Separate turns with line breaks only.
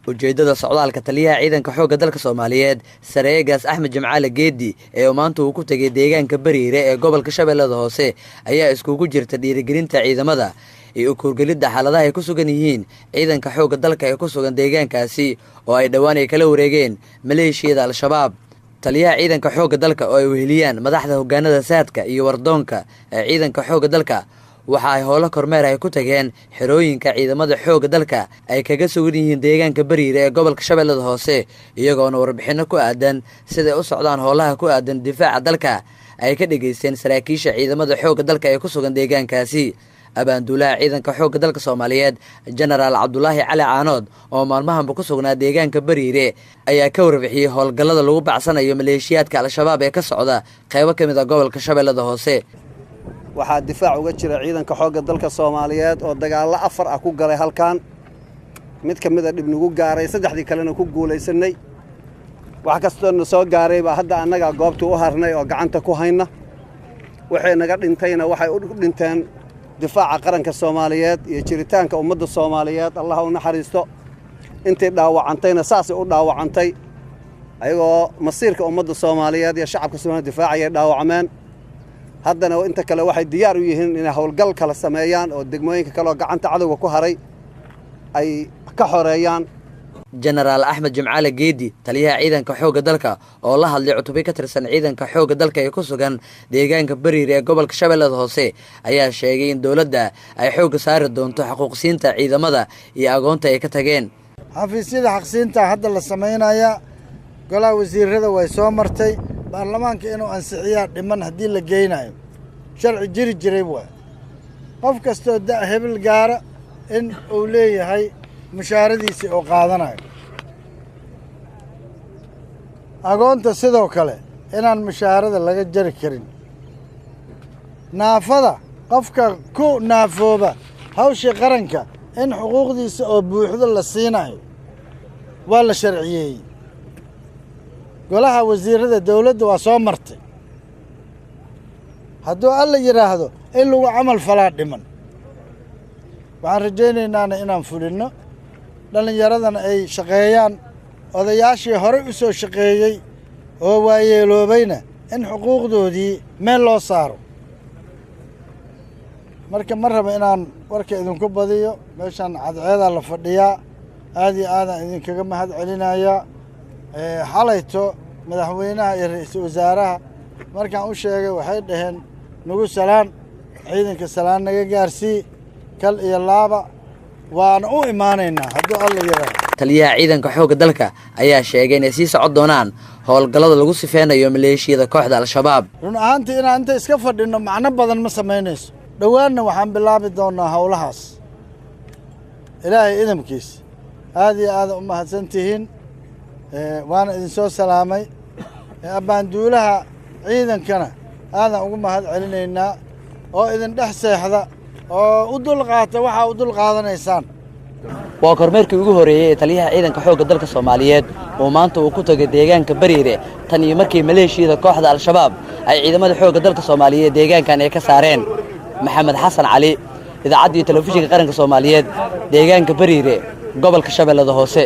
Ujeeddada socdaalka taliyaha ciidanka xoogga dalka Soomaaliyeed Sareegaas Axmed Jimcaale Geedi ee maanta uu ku tegay deegaanka Bariire ee gobolka Shabeellada Hoose ayaa iskugu jirta dhiirigelinta ciidamada iyo u kuurgelidda xaaladaha ay ku sugan yihiin ciidanka xoogga dalka ee ku sugan deegaankaasi oo ay dhowaan ay kala wareegeen maleeshiyada Al-Shabaab. Taliyaha ciidanka xoogga dalka oo ay weheliyaan madaxda hoggaanada saadka iyo wardoonka ee ciidanka xoogga dalka waxa ay howlo kormeer ay ku tageen xerooyinka ciidamada xoogga dalka ay kaga sugan yihiin deegaanka Bariire ee gobolka Shabeellada Hoose, iyagoona warbixino ku aadan siday u socdaan howlaha ku aadan difaaca dalka ay ka dhageysteen saraakiisha ciidamada xoogga dalka ee ku sugan deegaankaasi. Abaanduulaha ciidanka xoogga dalka Soomaaliyeed Jenaraal Cabdulaahi Cali Caanood oo maalmahanba ku sugnaa deegaanka Bariire ayaa ka warbixiyey howlgallada lagu bacsanayo maleeshiyaadka Al-Shabaab ee ka socda qaybo ka mid ah gobolka Shabeellada Hoose.
Waxaa difaac uga jira ciidanka xoogga dalka Soomaaliyeed oo dagaallo 4 ah ku galay halkan, mid ka mid a dhib nagu gaaray, 3dii kalena ku guulaysanay. Wax kastoo na soo gaaray baa hadda annaga goobta u harnay oo gacanta ku hayna. Waxay naga dhintayna waxay u dhinteen difaaca qaranka Soomaaliyeed iyo jiritaanka ummadda Soomaaliyeed, Allah u naxariisto. Intay dhaawacantayna saasay u dhaawacantay, ayagoo masiirka ummadda Soomaaliyeed iyo shacabka Soomaaliyeed difaacayay dhaawacmeen. Haddana inta kale waxay diyaar u yihiin inay howlgal kala sameeyaan oo degmooyinka kale oo gacanta cadowga ku haray ay ka xoreeyaan.
Jenaraal Axmed Jimcaale Geedi taliyaha ciidanka xoogga dalka oo la hadlay cutubyo ka tirsan ciidanka xoogga dalka ee ku sugan deegaanka Bariire ee gobolka Shabeellada Hoose ayaa sheegay in dowladda ay xoogga saari doonto xuquuqsiinta ciidamada iyo agoonta ay ka tageen.
Xafiisyada xaqsiinta hadda la sameynaya golaha wasiirada way soo martay, baarlamaanka inuu ansixiyaa dhiman haddii la geynayo sharci jiri jiray waay. Qof kastoo da' hebel gaara in uu leeyahay mushaaradiisii oo qaadanayo. Agoonta sidoo kale inaan mushaarada laga jari karin. Naafada qofka ku naafooba hawshii qaranka in xuquuqdiisa oo buuxdo la siinayo waa la sharciyeeyey. Golaha wasiirada dowladda waa soo martay. Hadduu alla yidhaahdo in lagu camal falaa dhiman. Waxaan rajaynaynaan inaan fulinno, dhallinyaradana ay shaqeeyaan, odayaashii horey u soo shaqeeyey oo waayeeloobayna in xuquuqdoodii meel loo saaro. Marka ma rabo inaan warka idinku badiyo, meeshaan cadceedaa la fadhiyaa, aad iyo aadaan idinkaga mahad celinayaa. Xalayto madaxweynaha iyo ra'iisul wasaaraha markaan u sheegay waxay dhaheen nagu salaan, ciidanka salaan naga gaarsii, kal iyo laaba waana u imaanaynaa hadduu alla yidhaahdo.
Taliyaha ciidanka xoogga dalka ayaa sheegay inay sii socon doonaan howlgallada lagu sifeynayo maleeshiyada kooxda Al-Shabaab.
Run ahaantii inaan inta iska fadhino macno badan ma samaynayso. Dhowaanna waxaan bilaabi doonaa howlahaas. Ilaahay idamkiis. Aad iyo aad u mahadsantihiin. Waana idin soo salaamay. Abbaanduulaha ciidankana aadaan ugu mahad celinaynaa oo idin dhex seexda oo u dul qaata waxa u dul qaadanaysaan.
Waa kormeerkii ugu horeeyay ee taliyaha ciidanka xoogga dalka Soomaaliyeed oo maanta uu ku tagay deegaanka Bariire tan iyo markii maleeshiyada kooxda Al-Shabaab ay ciidamada xoogga dalka Soomaaliyeed deegaankan ay ka saareen. Maxamed Xasan Cali, idaacadda iyo telefishinka qaranka Soomaaliyeed, deegaanka Bariire, gobolka Shabeellada Hoose.